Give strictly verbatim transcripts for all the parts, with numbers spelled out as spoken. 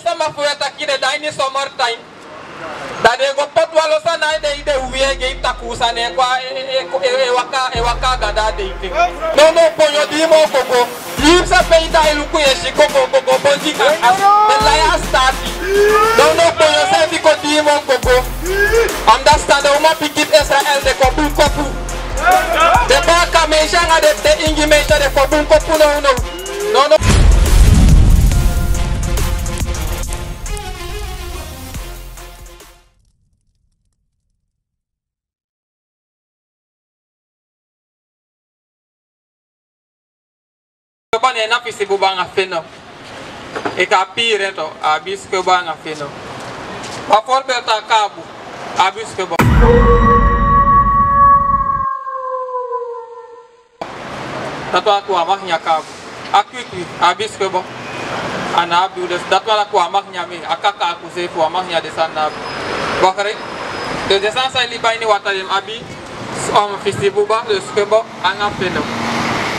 Sama fu wi e taki den de ini summertime. Dan den go poti wan lo sani na den ede, wi e gi takuu sani e kon e, e, e, e waka, e waka a ganda a dei te. Nownow, ponyo dii moo gogo. Yu sa pe i de, i luku, yu e si gogo, gogo, bonti kan as. Den lai a sitaati. Nownow, ponyo seefi kon dii moo gogo. Understand, uman pikin fu Israel den kon bun kopu. Den baka mensi anga den, den ingi mensi den kon bun kopu nownow. Nownow. Skwebo, ne na fisi buba anga feno. Enke a pire tu, a abi skwebo anga feno. Bijvoorbeeld a kaabu, a abi skwebo. Dati wani taki wi á mag nyan kaabu. A kwikwi, a abi skwebo. A ná abi. Dus dati wani taki wi á mag nyan en. A kaka, a kusefu, wi á mag nyan den sani na abi. Begrijp? Dus den sani san e libi a ini wataa den abi, um, fisi buba, dus skwebo anga feno.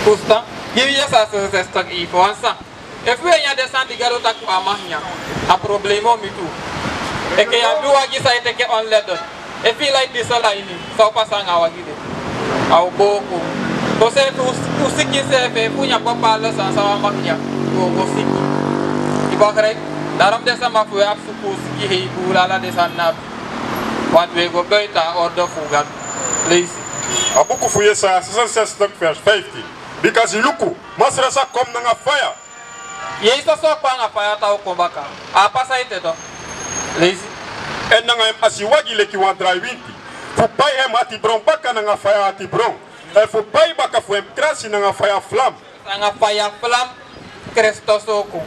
Fusutan? Gi wi Yesaya zesenzestig, wan sani. Efu wi e nyan den sani di Gado taki wi á mag nyan, a problema o miti wi. Enke yu abi wagi san e teke onleidend. Efu yu lai diesel a ini, san o pasa anga a wagi de? A o booko. Soseefi u, u siki seefi, efu u nyan bepaalde sani san wi á mag nyan, u o go siki. Yu begrijp? Daarom den sama fu wi abi suku siki hei buulu, ala den sani na abi. Want wi e go buiten a orde fu Gado. Leisi. A buku fu Yesaya zesenzestig vers vijftien. Bikasi luku, Masra sa kon nanga faya. Yeye soso o kon nanga faya, te a o kon baka. A pasa ete tu. Leisi. Èn nanga en asiwagi leki wan draiwinti. Fu pai en atibron baka nanga faya atibron. Èn fu pai baka fu en krasi nanga faya flam. Nanga faya flam, Kristus o kon.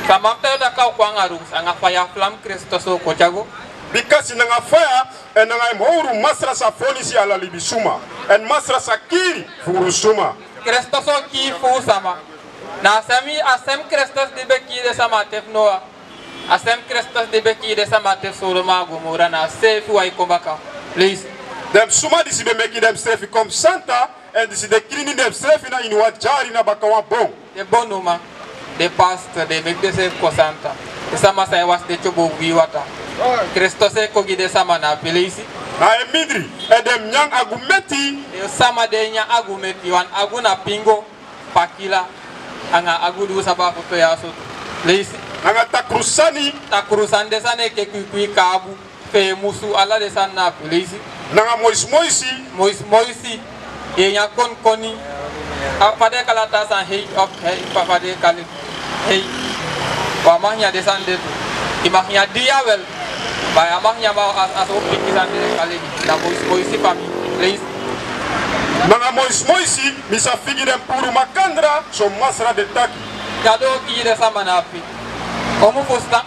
San mi taigi yu, taki a o kon nanga rusu, nanga faya flam Kristus o kon, tyago. Bikasi nanga faya, èn nanga en howru Masra sa fonisi ala libisuma. Èn Masra sa kiri furu suma. Kristus o kii furu sama. Na a semi, a semi Kristus di ben kii den sama a ten fu Noa. A semi Kristus di ben kii den sama a ten fu Sodoma anga Gomora, na a seefi wan e kon baka. Leisi. Den suma disi ben meki denseefi kon santa, èn disi den krini denseefi na ini wan dyari na baka wan bon. Den bonuman, den pastor, den meki denseefi kon santa. Den sama san e wasi den tyobo gwi wataa. Kristus e kon gi den sama na ape. Leisi. Na en mindri, èn den nyan agumeti. Den sama di e nyan agumeti, wan agu na pingo, pakila, anga agu di u sabi a foto ya so tu. Leisi. Nanga takru sani. Takru sani, den sani enke kwikwi, kaabu, feemusu, ala den sani na ape. Leisi. Nanga moisimoisi. Moisimoisi. Yu e nyan konkoni. A fa den e kali a taa sani, hei, of hei, fa, fa den e kali en. Hei. Wi á mag nyan den sani de tu. Yu mag nyan dii ya wel. Ma yu á mag nyan a, a, a so pikin sani den e kali en. Na moisimoisi, famii. Leisi. Nanga moisimoisi mi sa figi den puru makandra, so Masra de taki. Gado o kii den sama na ape. Un mu fusutan.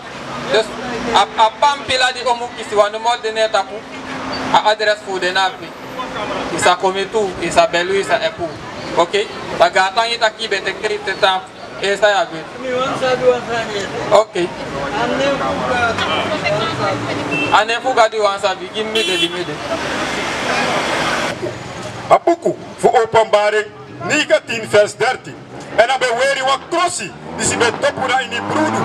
Dus a, a pampila di un mu kisi, wan numero de na en tapu. A adres fu u de na ape. Yu sa kon miti u, yu sa beli u, yu sa app u. Oké? Bika a tan yu taki yu ben teki te tan. Efu san yu abi. Mi wani sabi wan sani. Oké. A nen fu Gado yu wani sabi. A nen fu Gado yu wani sabi. Gi mi de, gi mi de. A buku fu Openbaring negentien vers dertien. Èn a ben weri wan krosi, disi ben topu na ini brudu.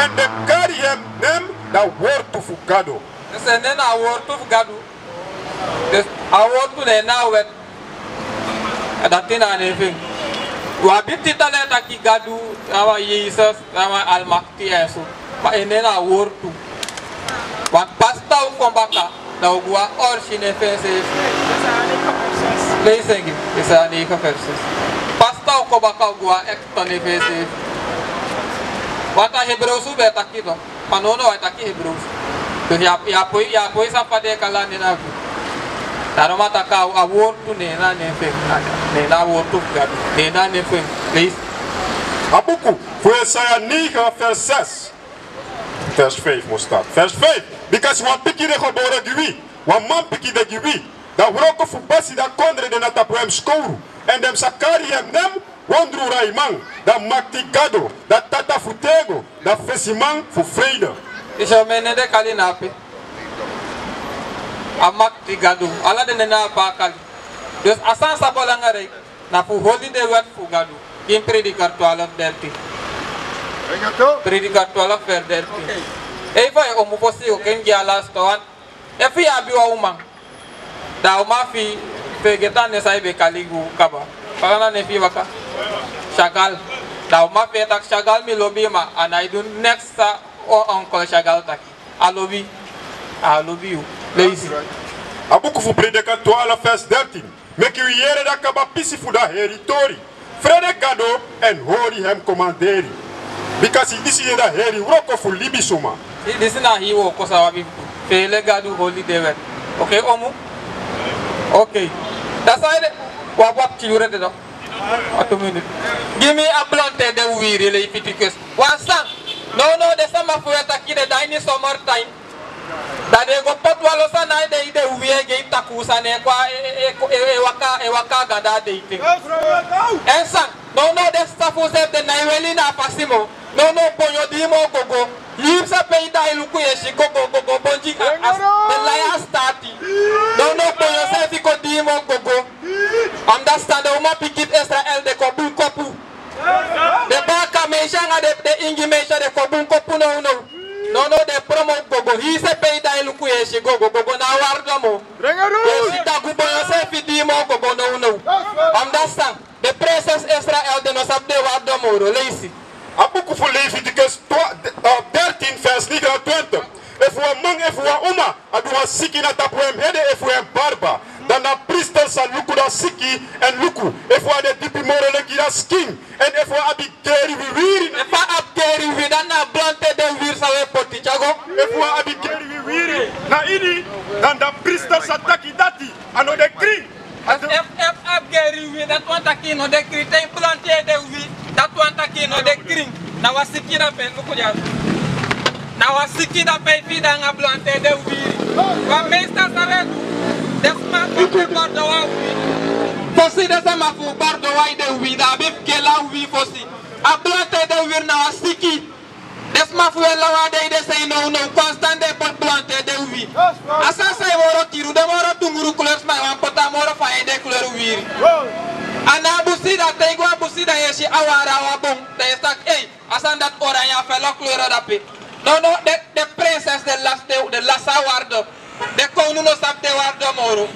Èn den kari en nen, da Wortu fu Gado. Dus en nen na Wortu fu Gado. Dus a Wortu, nen na wet. Dati na a nen fu en. Wi abi titel e taki Gado, na wan Yesus, na wan Almakti èn so. Ma en nen na Wortu. Want pas te a o kon baka, da a o go na orsi nen fu enseefi. Leisi en gi mi, Yesaya negen vers zes. Pas te a o kon baka, a o go na ekte nen fu enseefi. Want a Hebrews ben e taki tu. Ma nownow wi e taki Hebrews. Dus yu á, yu á poi, yu á poi sabi fa den e kari a nen na ape. Daarom a taki a Wortu, nen na a nen fu en. Nen na a Wortu fu Gado. Nen na a nen fu en. Leisi. A buku fu Yesaya negen vers zes. Vers vijf, mostat. Vers vijf. Bikasi wan pikin de gebore gi wi, wan manpikin de gi wi. Da wroko fu basi, da kondre de na tapu en skowru. Èn den sa kari en nen Wondrulaiman, da Makti Gado, da Tata fu tego, da Fesiman fu freide. Yu si, a nen den e kari na ape. A Makti Gado. Ala den nen na ape a kari. Dus a sani san belangrijk na fu holi den wet fu Gado. Gi mi Prediker twaalf dertien. Predika twelve vers dertien. Efu a e omu fosi, yu o ken gi a last one. Efu yu abi wan uman, dan a uman fu yu, feegete a nen san yu be kali gi unu kaba. Fa a nen fu yu waka? Chagall. Dan a uman fu yu e taki Chagall, mi lobi yu, ma a nái du neks san o onkel Chagall taki. A lobi, a lobi yu. Leisi. A buku fu Predika twelve vers dertien. Meki wi yere da kaba pisi fu da heri tori. Frede Gado èn hori en komanderi. Bika disi de da heri wroko fu libisuma. Di-, disi na hii wooko san wi abi fu du. Frede Gado, hori den wet. Okei, omu? Okei. Dati san ede, wi abi wan pikin yuru ete. Wan tu miniti. Gi mi a blonte den wiwiri, Leviticus. Wan san. Nownow den sama fu wi e taki den de a ini summertime. Dan den go poti wan lo sani na den, den wiwiri e gi takuu sani, e kon e, e, e, e waka, e waka gada den ten. En san. Nownow den sisa fu wi srefi den nái weli na a fasi moo. Nownow bonyo dii moo gogo. Yu sabi pe i de, i luku, yu e si gogo, gogo bonyo a, a, den lai a sitaati. Nownow bonyo seefi kon dii moo gogo. Understand, den umanpikin fu Israel den kon bun kopu. Den baaka meisje anga den, den ingi meisje den kon bun kopu nownow. Nownow den promote gogo. Yu sabi pe i de, i luku, yu e si gogo, gogo ná a waarde moo. Yu e si dagu bonyo seefi dii moo gogo nownow. Understand? Den prinses Israel den no sabi den waarde moo. Leisi. A buku fu Leviticus twa-, eh, dertien vers negenentwintig. Efu wan man, efu wan uma abi wan siki na tapu en ede efu en barba, dan a priester sa luku da siki èn luku efu a de dipi moro leki da skin, èn efu a abi geri wiwiri. Efu a abi geri wiwiri, dan na blonte den wiwiri san wi e poti, tyago. Efu a abi geri wiwiri na ini, dan a priester sa taki dati a no de krin. Efu, efu, efu a abi geri wiwiri, dati wani taki a no de krin. Te i blonte de wiwiri, dati wani taki a no de krin. Na wan siki dape, luku dya. Na wan siki dape efu i de anga blonte de wiwiri. Wan meisje san wi e du. Den sma fu bordo wan wiwiri. Fosi den sama fu bordo wan de wiwiri, dan a abi fu geri a wiwiri fosi. A blonte de wiwiri na wan siki. Den sma fu wi e law a dei de sei nownow, konstant den e poti blonte de wiwiri. A sani san e moro kiri un, den moro dunguru kleur sma e wani poti a moro faya ede kleur wiwiri. A na a busi, dan te i go a busi dan yu e si a wara wan bon, dan yu e taki: ei, a sani dati oranje, a felo kleur dape. Nownow den, den prinses den lasi, den, den lasi a waarde. Den kownu no sabi den waarde moro.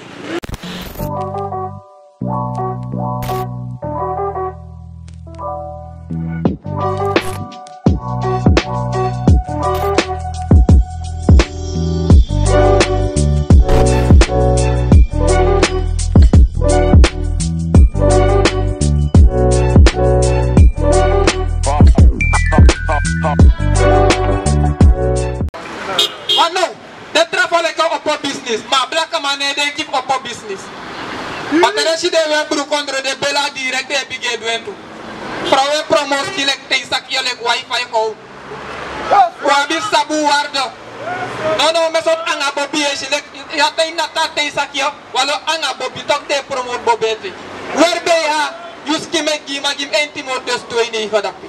Wan no. Den tra fu leki opo business, ma blakaman no e denki fu opo business. Ma te den si den e bru kondre, den bela direct, den e bigin e du en tu. Frow e promote skin leki tei saki, yu leki wifi how. Un abi sabi un waarde. Nownow mi e sori anga bobi, yu e si leki, yu a tei nati a tei saki, yu wani anga bobi, toch den e promote bobi ete. Weri ben yu a, yu skin meki gi mi, gi mi en Timoteus tu ini yu fadapi.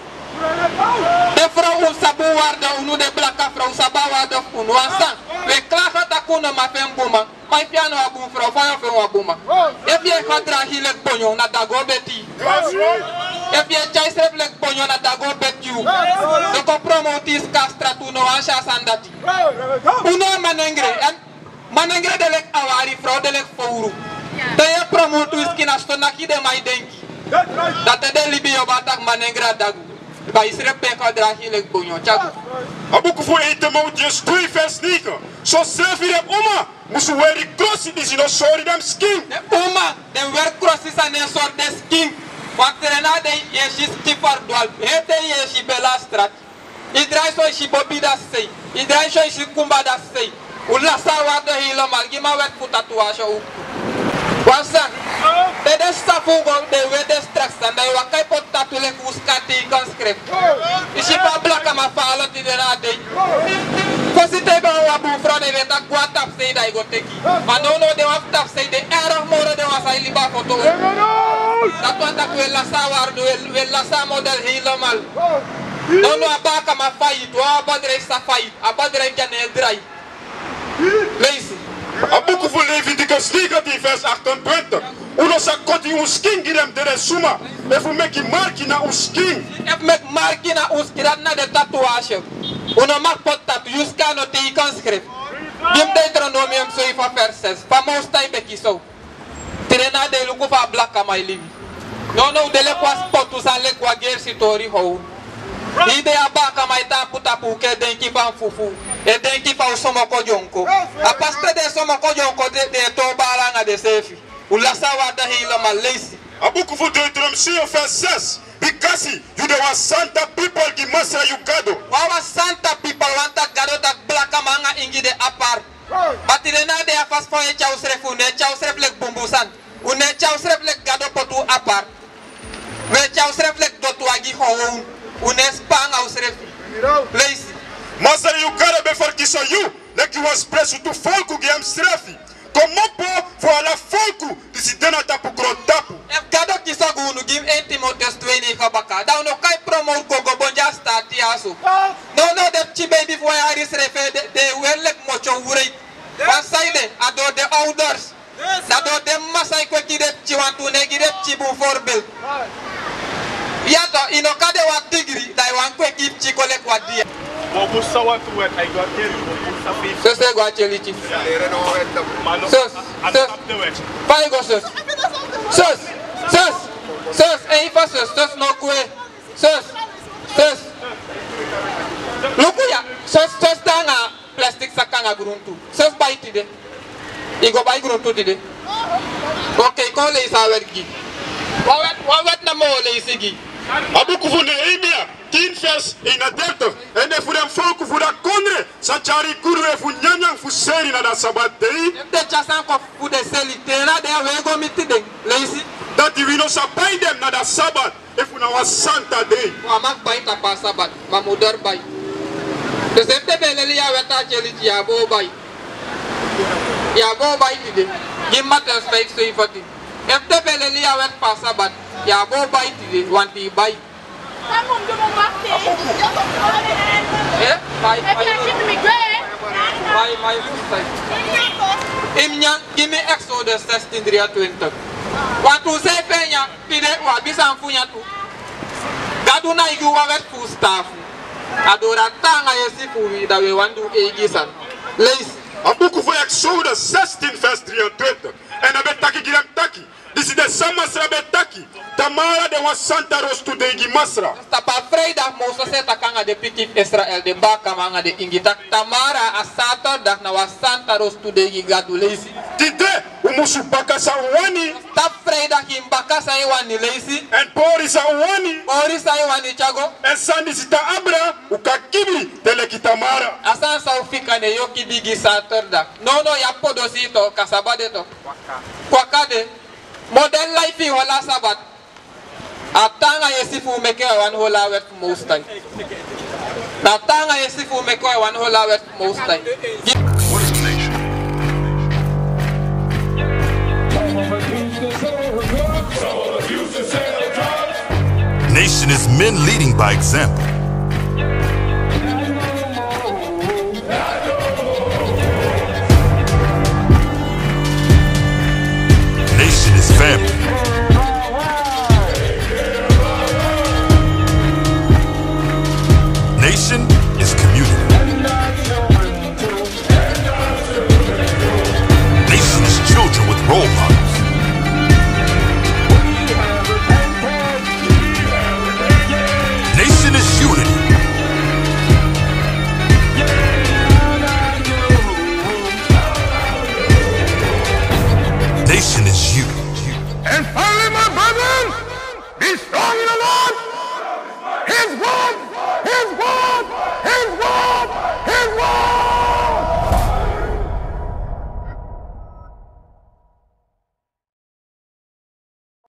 Den frow, un sabi un waarde, unu den blaka frow sabi a waarde fu unu. Wan san, wi e klaga taki un no man feni bun man. Ma efu yu a no abi bun frow, fa yu o feni wan bun man? Efu yu e gedragi leki bonyo, na dagu o beti yu. Efu yu e tyai yusrefi leki bonyo, na dagu o beti yu. Den kon promote yu skin a strati, un no wani si a sani dati. Un no a manengre, en manengre de leki awari, frow de leki fowru. Te yu e promote yu skin, na so naki den man e denki. Dan te den libi yu o bari taki manengre a dagu. Bai yusrefi ben gedragi leki bonyo, tyago. A buku fu één Timoteus twee vers negen. Sosrefi den uma musu weri krosi disi no sori den skin. Den uma, den weri krosi san no e sori den skin. Wan tra dei yu e si skin ferdwalf. Ete yu e si bela a strati. Yu drai so yu si bobi, dati sei. Yu drai so yu si kumba, dati sei. Un lasi a waarde helemaal. Gi mi a wet fu tatoeage ook. Wan san. Te den sisa fu un go, den e weri den strak sani, dan yu waka e poti tattoo leki un skin a teikenschrift. Yu si fa blakaman faalon tide na a dei. Fosi te yu ben wani wan bun frow, den e taki go a tapusei dan yu go teki. Ma nownow den wan fu tapusei de erg moro den wan san e libi a foto. Dati wani taki un e lasi a waarde, un e, un e lasi a model helemaal. Nownow a blakaman failliet, wan a bedrijf sa failliet, a bedrijf dya no e drai. Leisi. A buku fu Leviticus negentien vers achtentwintig. Un no sa koti un skin gi den dede suma, efu meki marki na un skin. Efu meki marki na un skin, dati na den tatoeage. Un no mag poti tattoo, yu skin no teken schrift. Gi mi Deuteronomium zeven vers zes. Fa Moses taigi beki so. Tide na a dei, luku fa a blakaman e libi. Nownow un de leki wan spotu sani, leki wan gersi tori how. Yu de, a blakaman e tapu tapu un, e denki fa un fufu, e denki fa un somoko dyonko. A pasi pe den somoko dyonko de, den e toon baala anga denseefi. Un lasi a waarde helemaal. Leisi. A buku fu Deuteronomium zeven vers zes. Bikasi yu de wan santa pipel gi Masra yu Gado. Wan, wan santa pipel, wani taki Gado taki blakaman anga ingi de apart. Ma tide na a dei, a fasi fa un e tyari unsrefi, un no e tyari unsrefi leki bunbun sani. Un no e tyari unsrefi leki Gado poti un apart. Un e tyari unsrefi leki doti wagi gewoon. Un no e span anga unsrefi. Leisi. Masra yu Gado ben ferkisi yu leki wan spesrutu folku gi ensrefi komopo fu ala folku disi de na tapu grontapu. Efu Gado kisi unu, gi mi één Timotheus twee negen baka, dan un no kan e promote go go bon gi a staati ya so. Nownow den pikin beibi fu wan yari srefi de, den e weri leki motyo wreed. Wan sani de, a doro den ouders. Na doro den mama san e kweki den pikin, wantu un no e gi den pikin bun voorbeeld. Ya toch, yu no kan de wan digri, dan yu wani kweki yu pikin kon leki wan dia. Bobu sa wantu wet, ai go a tyeli, bobu sa fi. Sese, go a tyeli, chief. Sos, sos. Fa yu go sos? Sos, sos, sos, en fa sos, sos no kwe. Sos, sos. Luku ya, sos, sos tan anga plastic saka anga gruntu. Sos bai tide. Yu go bai gruntu tide. Oké, kon leisi a wet gi. Wan wet, wan wet namo leisi gi. A buku fu Nehemia tien vers eenendertig. En efu den folku fu a kondre sa tyari gudu efu nyanyan fu seri na a sabat dei. Efu den tyari san kon fu den seri, te na a dei a wi e go miti den. Leisi. Dati wi no sa bai den na a sabat, efu na wan santa dei. Wan man bai tapu a sabat, ma mi doro bai. Dus efu den ben leli yu a wet a tyeli tide, yu á bo bai. Yu á bo bai tide. Gi mi Mateus vijf zeventien. Efu den ben leli yu a wet fu a sabat, yu á bo bai tide, wanti yu bai. Eh? Mai, mai, mai, mai, yu mus nyan, gi mi Exodus zestien drieëntwintig. Wantu un seefi e nyan tide, un abi san fu nyan tu. Gadu no e gi un wan wet fu un sitaafu. A doro a taanga yesi fu wi, dan wi e wani du eigi sani. Leisi. A buku fu Exodus zestien vers drieëntwintig. En a ben taki gi den taki, disi de san Masra ben taki: Tamara de wan santa rostu dei gi Masra. Tapu a vrijdag Moses e taki anga den pikin fu Israel, den blakaman anga den ingi, taki tamara, a zaterdag, na wan santa rostu dei gi Gadu. Leisi. Tide un musu baka san un wani. Tapu vrijdag yu mus baka san yu wani. Leisi. En pori san un wani. Pori san yu wani, tyari go. En san disi tan abra, un kan kibri den leki tamara. A sani san un fika, ne yu o kibri gi zaterdag. Nownow yu abi podosi tu, kasaba de tu. Kwaka de. Modern life yu hori a sabat. A taanga yesi fu un meke wi wani hori a wet fu Most High. Na a taanga yesi fu un meke wi wani hori a wet fu Most High. What is a nation? Nation is men leading by example. Nation is family. Nation is community. Nation is children with role models.